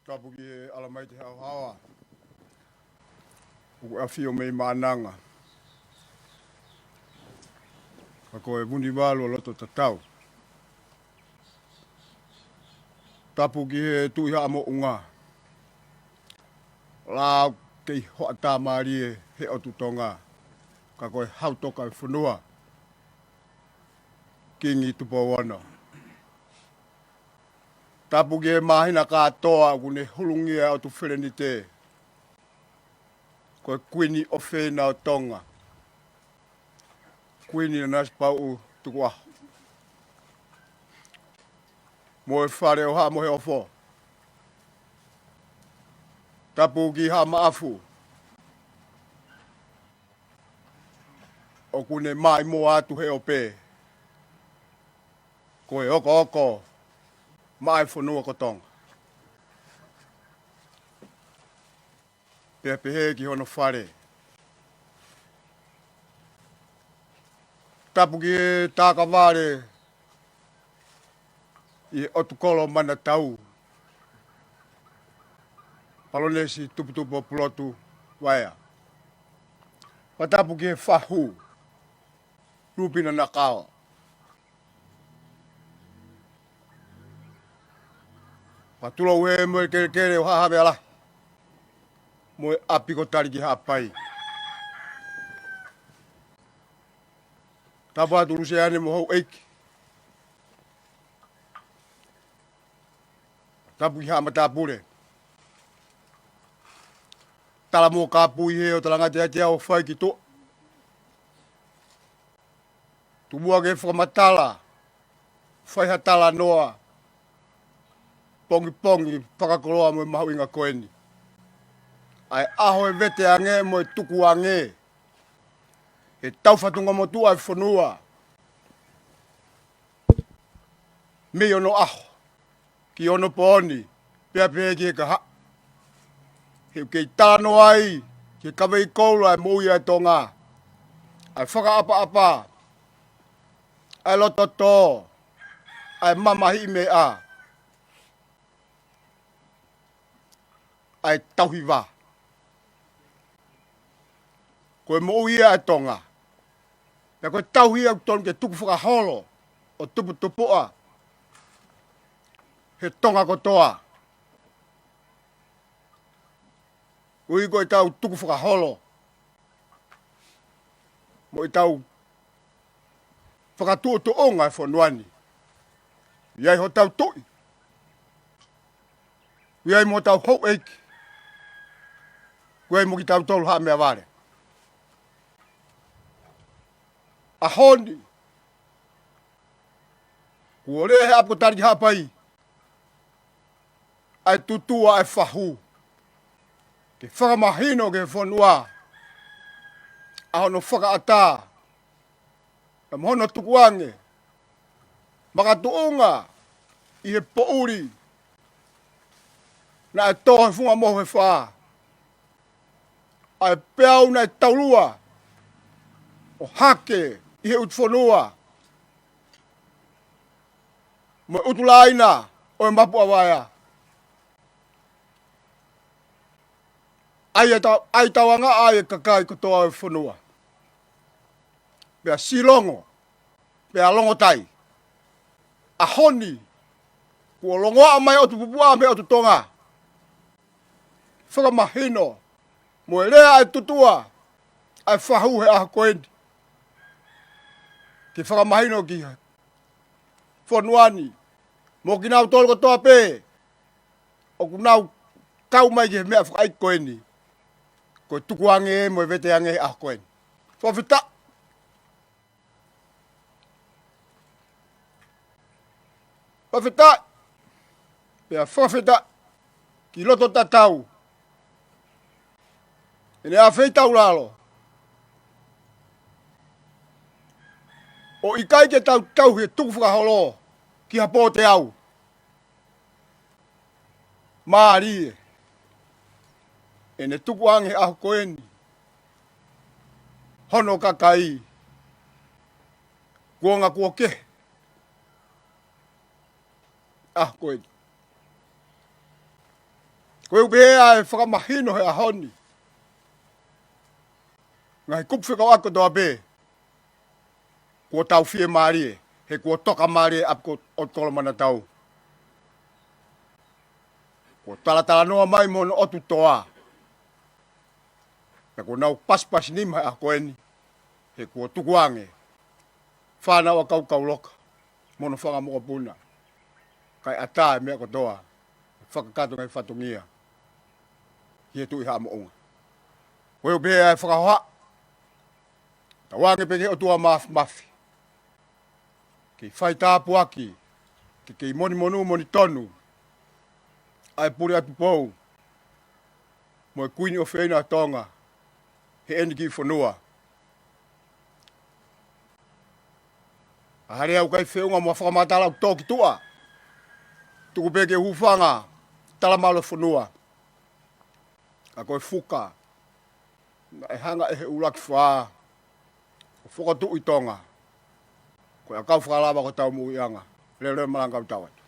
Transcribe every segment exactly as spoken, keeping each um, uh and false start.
Tapu ki he ʻAlamaite Haohaoa, ʻoku ʻafio mei Maʻananga, ka ko e Vunivalu ʻo loto tatau. Tapu ki he Tuʻi Haʻa Moʻunga, lau kei hoʻatā mālie he ʻotu Tonga, ka ko e Hau Tokaʻi Fonua, Kingi Tupou Ono. Tapu ki he māhina kātoa ʻoku ne hulungia ʻa e ʻOtu Felenite, ko e Kuini ʻofeina ʻo Tonga, Kuini Nanasipauʻu Tukuʻaho, mo e Fale ʻo Haʻa Moheofo. Tapu ki Haʻa Maʻafu, ʻoku ne maʻimoa atu he ope ko e okooko maʻa e fonua ko Tonga. Pea pehē ki hono fale. Tapu ki he takavale ʻi he ʻOtukolo Manatau, Palonesi Tuputupu ʻo Pulotu Vaea. Fakatapu ki he fahu, Lupina Nakawa. Fakatulou he mo e kelekele ʻo Haʻa Havea Lahi mo e ʻapi ko Talikihaʻapai. Tapu atu Luseane mo houʻeiki. Tapu ki Haʻa Matāpule. Tala mo kāpui he ʻo talangata ʻiate au ʻo fai ki tuʻa. Tuku muʻa ke fakamatala, fai ha talanoa pongipongi fakakoloa mo e mahuʻinga ko eni. ʻA e ʻaho e veteange mo e tukuange he tau fatungamotuʻa e fonua mei onoʻaho ki onopooni, pea pehē ki he kahaʻu. He ʻoku kei talanoa ai ki he kavei koula e moʻui ʻa e Tonga, ʻa e fakaʻapaʻapa, ʻa e loto tō, ʻa e mamahiʻi meʻa, ʻa e tauhi vā. Ko e moʻui ia ʻa e Tonga. Pea ko e tauhi ia ʻoku tonu ke tukufakaholo ʻo tuputupuʻa he Tonga kotoa. Koeʻuhi ko ʻetau tukufakaholo mo ʻetau fakatuʻutuʻunga e fonua ni, ʻoku ʻi ai hotau tuʻi, ʻoku ʻi ai mo hotau houʻeiki, ʻoku ʻi ai mo kitautolu haʻa meʻavale. ʻAho ni, kuo lea he ʻapi ko Talikihaʻapai ʻa e tutua ʻa e fahu ke fakamahino ki he fonua ʻa hono fakaʻatā, pea mo hono tukuange makatuʻunga ʻi he poʻuli naʻe tō he funga mohu he fā, ʻa e peau naʻe taulua ʻo hake ʻi he ʻutufonua mo e ʻutu lāina ʻo e Mapu ʻa Vaea. ʻAi e tau-, ʻai tauangaʻa ai e kakai kotoa ʻo e fonua. Pea silongo, pea longotai. ʻAho ni, kuo longoaʻa mai ʻOtu Pupuʻa mei ʻOtu Tonga. Fakamahino mo e lea ʻa e tutua ʻa e fahu he ʻaho ko eni, ke fakamahino ki he fonua ni mo kinautolu kotoa pē ʻoku nau kau mai ki he meʻa fakaʻeiki ko eni, ko e tukuange mo e veteange he ʻaho ko eni. Fakafetaʻi. Fakafetaʻi. Pea fakafetaʻi ki loto tatau ʻene ʻafeitaulalo, ʻo ʻikai ke tau tauhi e tukufakaholo ki ha pō teau. Mālie ʻene tukuange he ʻaho ko eni hono kakai, kuonga kuo kehe ʻaho ko eni. Ko e ʻuhinga ia e fakamahino he ʻaho ni, ngaahi kupu fekauʻaki kotoa pē, kuo tau fiemālie, he kuo toka mālie ʻa e ʻOtukolo Manatau. Kuo talatalanoa mai mo hono ʻotu toa. Pea kuo nau pasipasi nima he ʻaho ko eni, he kuo tukuange fānau ʻa Kaukauloka mo hono fanga mokopuna, kae ʻatā e meʻa kotoa, fakakakato ngaahi fatongia ki he Tuʻi Haʻa Moʻunga. Ko e ʻuhinga ia e fakahoha, tauange pē ki he ʻOtua Māfimafi ke fai tāpuaki, ke kei monimonū monitonu ʻa e Pule ʻa Tupou, mo e Kuini ʻofeina ʻo Tonga, he ʻeni ki fonua. ʻA e lea ʻoku ʻikai feʻunga mo e fakamatala ʻoku tō ki tuʻa. Tuku pē ke u hūfanga, tala mālō e fonua. Ka ko e fuka naʻe hanga ʻe he ʻUluaki Fā ʻo fokotuʻu ʻi Tonga, ko e ʻakau fakalava ko e taumuʻa ʻanga. Leoleo malanga kau tau atu.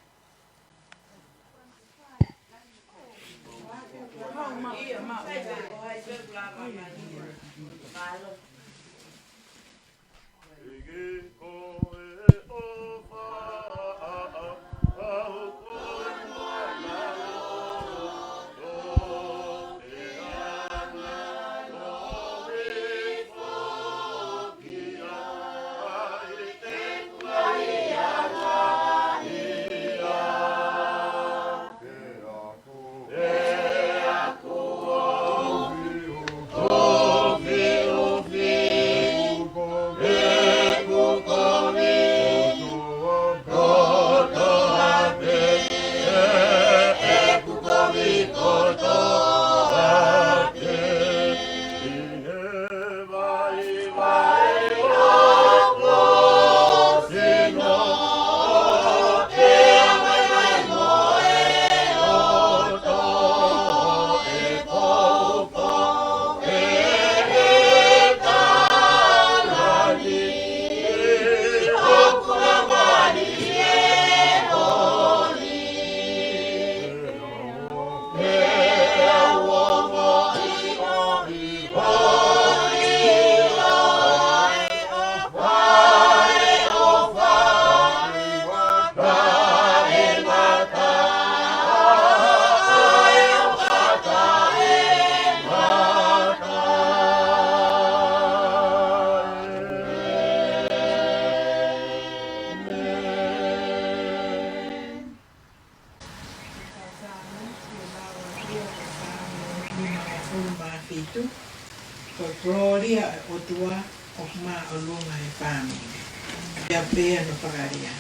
Ko e kolōlia ʻo e ʻOtua ʻoku māʻolunga he fāmili. Pea pehē hono fakalea: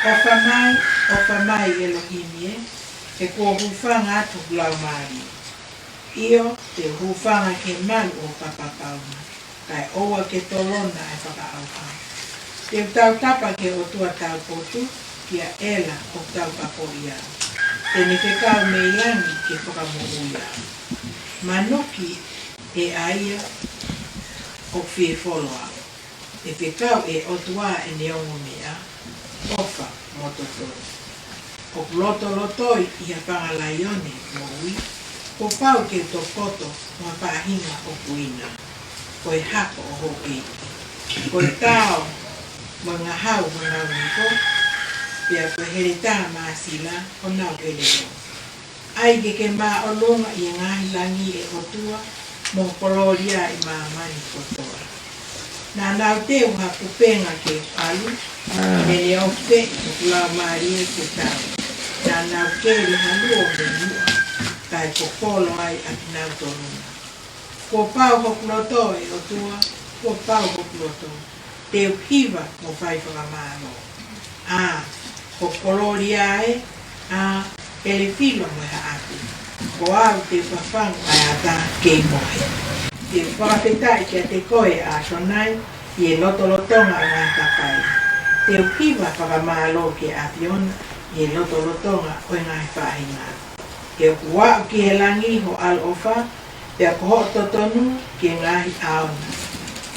ʻOfa mai, ʻofa mai ʻElohimi ē, he kuo u hūfanga atu hoku laumālie. ʻIo, te u hūfanga ki he malu ʻo ho fakapapau na, kae ʻoua ke tolona ʻa e fakaʻauha. Te u tautapa ki he ʻOtua taupotu, kia ʻEla ʻoku taukapoʻi au. Te ne fekau mei langi ke fakamoʻui au. Manuki ē ʻa ia ʻoku fie folo au. ʻE fekau ʻe he ʻOtua ʻene ongo meʻa, ʻofa mo totonu. ʻOku lotolotoi ʻi ha fanga laione moʻui, kuo pau ke u tokoto mo ha faʻahinga ʻoku ina, ko e hako ʻo houʻeiki. Ko e tao mo e ngahau honau nifo, pea ko e heletā māsila honau ʻelelo. ʻAi ke ke māʻolunga ʻi he ngaahi langi ʻe ʻOtua, mo ho kolōlia ʻi māmani kotoa. Naʻa nau teu ha kupenga ke u ʻalu, ne ne ofeʻi hoku laumālie ke tau. Naʻa nau keli ha luo mei muʻa, kae popolo ai ʻa kinautolu na. Kuo pau hoku loto, ʻe ʻOtua, kuo pau hoku loto. Te u hiva mo fai fakamālō. ʻA, ko e kolōlia ē, ʻa, pele filo mo e haʻapi. Ko au te u fafangu ʻa e ata kei mohe. Te u fakafetaʻi kiate koe, ʻa ʻAtonai, ʻi he lotolotonga ʻo e ngaahi kakai. Te u hiva fakamālō ki he ʻAfiona, ʻi he lotolotonga ʻo e ngaahi faʻahinga. He ʻoku aʻu ki he langi ho ʻaloʻofa, pea ko hoʻo totonu ki he ngaahi ʻao na.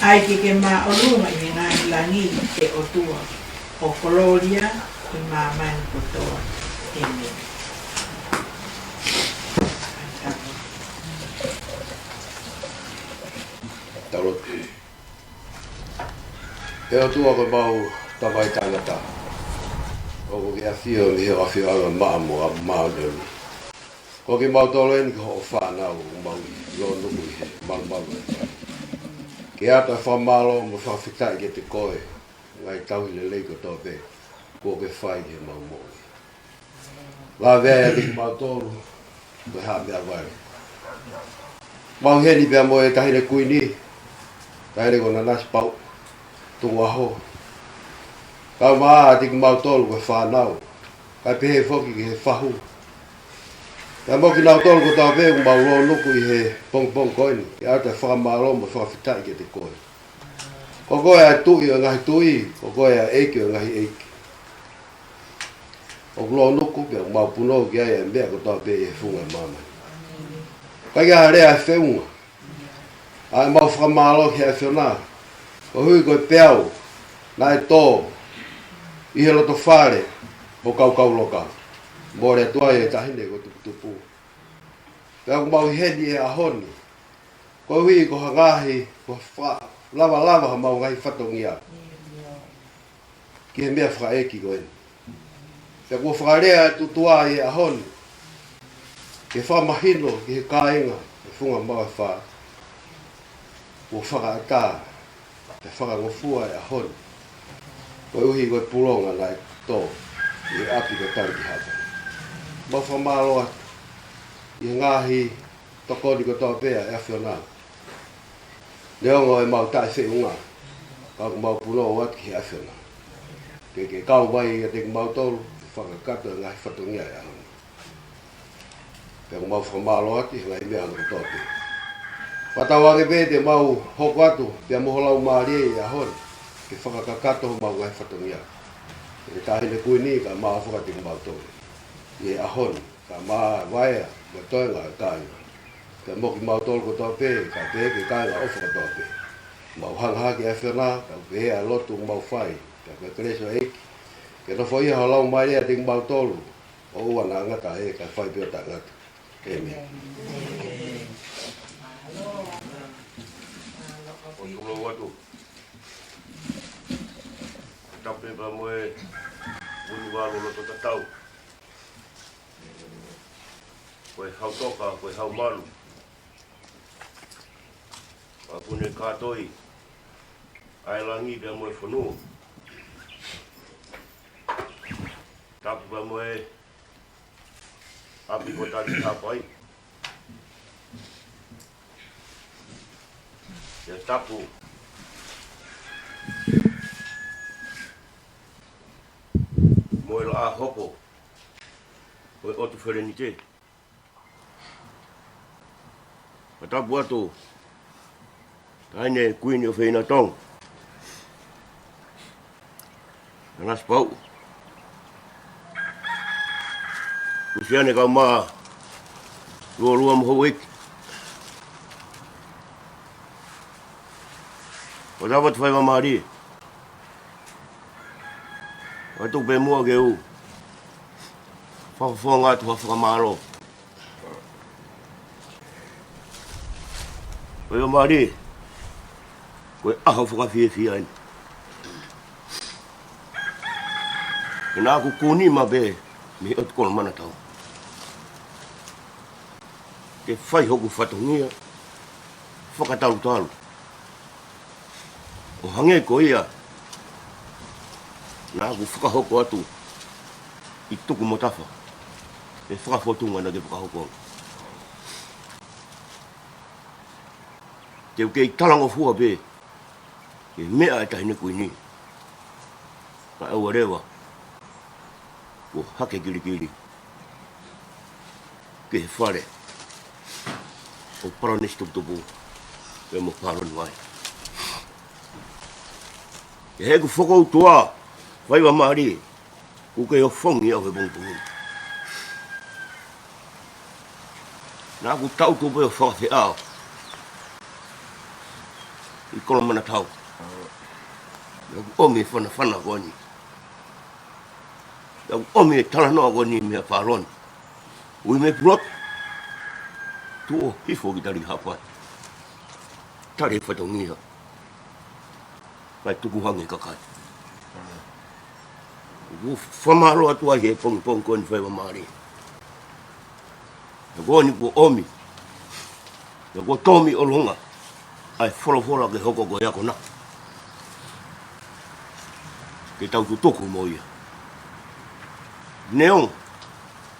ʻAi ke ke māʻolunga ʻi he ngaahi langi, ʻe ʻOtua, ho kolōlia ʻi māmani kotoa. ʻĒmeni. Tau lotu. ʻE ʻOtua, ko ʻemau Tamai Taʻengata, ʻoku ke ʻafio mei he ʻafioʻanga maʻa mo ʻapi māʻoniʻoni. Ko kimautolu eni ko hoʻo fānau ʻoku mau ʻi lonuku ʻi he malumalu ʻo e fale. Ke ʻatu ʻa e fakamālō mo e fakafetaʻi kiate koe, ngaahi tauhi lelei kotoa pē kuo ke fai ki heʻemau moʻui. Lave ai ʻiate kimautolu, ko e hā meʻavale. Mau ʻi heni pea mo e Taʻahine Kuini, Taʻahine ko Nanasipauʻu, Tukuʻaho. Kae ʻumaʻā ʻiate kimautolu ko e fānau, kae pehē foki ki he fahu. Pea mo kinautolu kotoa pē ʻoku mau lōnuku ʻi he pongipongi ko eni, ke ʻoatu e fakamālō mo e fakafetaʻi kiate koe. Ko koe ʻa e Tuʻi ʻo e ngaahi tuʻi, ko koe ʻa e ʻEiki ʻo e ngaahi ʻeiki. ʻOku lōnuku pea ʻoku mau punou ki ai ʻa e meʻa kotoa pē ʻi he funga māmani. ʻIkai ke ʻi ai ha lea ʻe feʻunga ʻa ʻemau fakamālō ki he ʻAfiona, koeʻuhi ko e peau naʻe tō ʻi he loto fale ʻo Kaukauloka. Mole atu ai e taʻahine ko Tuputupu. Pea ʻoku mau ʻi heni he ʻaho ni, koeʻuhi ko ha ngaahi, ko ha fakalavalava hamau ngaahi fatongia ki he meʻa fakaʻeiki ko eni. Pea kuo fakalea e tuʻutuʻuni ʻi he ʻaho ni ke fakamahino ki he kāinga ʻo e Funga Mamaʻo ʻe Fā, kuo fakaʻatā pea fakangofua e ʻaho ni, koeʻuhi ko e pulonga naʻe tō ʻi he ʻapi ko Taliki Hapa. Mau fakamālō atu ʻi he ngaahi tokoni kotoa pē ʻa e ʻAfiona. Neongo ʻemau taʻefeʻunga, ka ʻoku mau punou atu ki he ʻAfiona ke ke kau mai ʻiate kimautolu ke fakakakato e ngaahi fatongia ʻo e ʻaho ni. Pea ʻoku mau fakamālō atu ʻi he ngaahi meʻa kotoa pē. Fakatauange pē te mau hoko atu pea mo ho Laumālie ʻi he ʻaho ni ke fakakakato homau ngaahi fatongia. ʻE Taʻahine Kuini, kae ʻumaʻā foki kimautolu ʻi he ʻaho ni, kae ʻumaʻā e vaea mo e toenga ʻo e kāinga. Pea mo kimautolu kotoa pē, kae pehē ki he kāinga ʻofa kotoa pē. Mau hanga hake ʻa e ʻAfiona, kae pehē ʻa e lotu ʻoku mau fai, pea ko e kelesi ʻa e ʻEiki ke nofoʻia ho Laumālie ʻiate kimautolu, ʻo ʻoua naʻa ngata ē, kae fai pē ʻo taʻengata. ʻĒmeni. ʻOku mau ʻoatu e tapu pea mo e ʻunivalu loto tatau. Ko e Hau Toka, ko e Hau Malu, ʻa ia ʻoku ne kātoi ʻa e langi pea mo e fonua. Tapu pea mo e ʻapi ko Taliki Hapa. Pea tapu mo e Laʻā Hopo ʻo e ʻOtu Felenite. Pea tapu atu Taʻahine Kuini ʻofeina Tonga, Nanasipauʻu, Lusiane Kaumā, Lualua mo Houʻeiki. Pea tapu atu Faivamālie. Pea tuku pē muʻa ke u fakafofonga atu ha fakamālō. Faivamālie, ko e ʻaho fakafiefia eni. He naʻa ku kū nima pē mei he ʻOtu Kolomanatau ke fai hoku fatongia fakatalutalu, ʻo hangē ko ia naʻa ku fakahoko atu ʻi Tukumotafa e fakafotunga naʻa ke fakahoko. Te u kei talangofua pē ki he meʻa ʻa e Taʻahine Kuini, kae ʻoua leva kuo hake kilikili ki he fale ʻo Palōnesi Tuputupu pea mo Palōnesi Vai. He ʻoku ou fakaʻutoʻa, Faivamālie, kuo ke ofongi au he pongipongi ni. Naʻa ku tau tupu ʻo fakafeʻao ʻi Kolomanatau. Naʻa ku ʻomi e fanafana ko eni. Naʻa ku ʻomi e talanoa ko eni meia Palōnesi. Ui mei Pulotu, tuʻu ʻo hifo ki Taliki Hapa. Tali e fatongia, kae tukuange e kakai. ʻOku ou fakamālō atu ai he pongipongi ko eni, Faivamālie. He ko eni kuo ʻomi, he kuo tomi ʻolunga ʻa e folofola ke hoko ko e ako na, ke tau tutuku mo ia. Neongo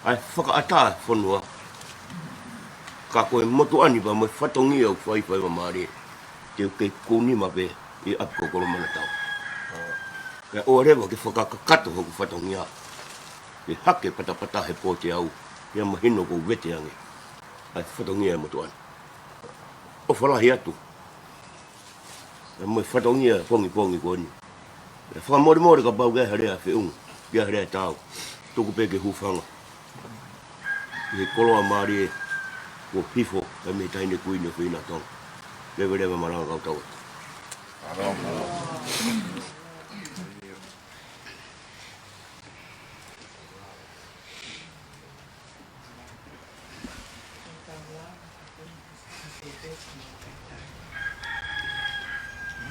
ʻa e fakaʻatā e fonua, ka ko e motuʻa ni pea mo e fatongia ʻoku fai, Faivamālie, te u kei kū nima pē ʻi ʻapi ko Kolomanatau. Kae ʻoua leva ke fakakakato hoku fatongia ke hake patapata he pō teau Ia mahino ʻoku ou vete ange ʻa e fatongia ʻo e motuʻa ni. ʻOfa lahi atu. ʻA e mo e fatongia pongipongi ko eni. ʻE fakamolemole kapau ʻoku ʻi ai ha lea feʻunga, ʻi ai ha lea taau. Tuku pē ke hūfanga ʻi he koloa mālie kuo hifo ʻa e mei he Taʻahine Kuini ʻo Fefine Tonga. Leveleva malanga kau tau atu.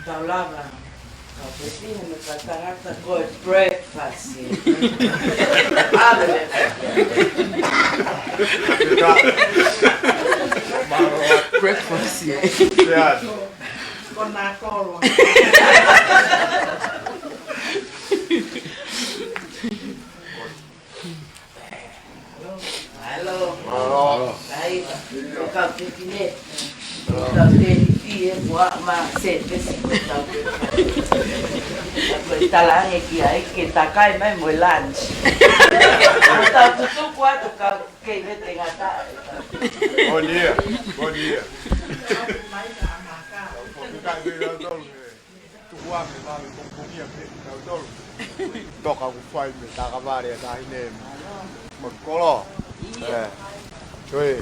Tau lava. Kau pepina me ka tangata ko e breakfast. ʻAve le. Breakfast, yeah. Ko nā kolo. Mālō. Mālō. Ai, kau te kine. Kau te kine, ʻe kua ma se pesi ko kau te. Ko e tala ange ki ai, ke takai mai mo e lunch. Tau tutuku atu kau kei vete ngata. Bon dia, bon dia. Mai ka maka. Kau kei vete ngata. Tuku ame mami kongkongia pe kau tolu. Toka ku fai me taka vale a tahi ne mo kolo. Eh. Toi.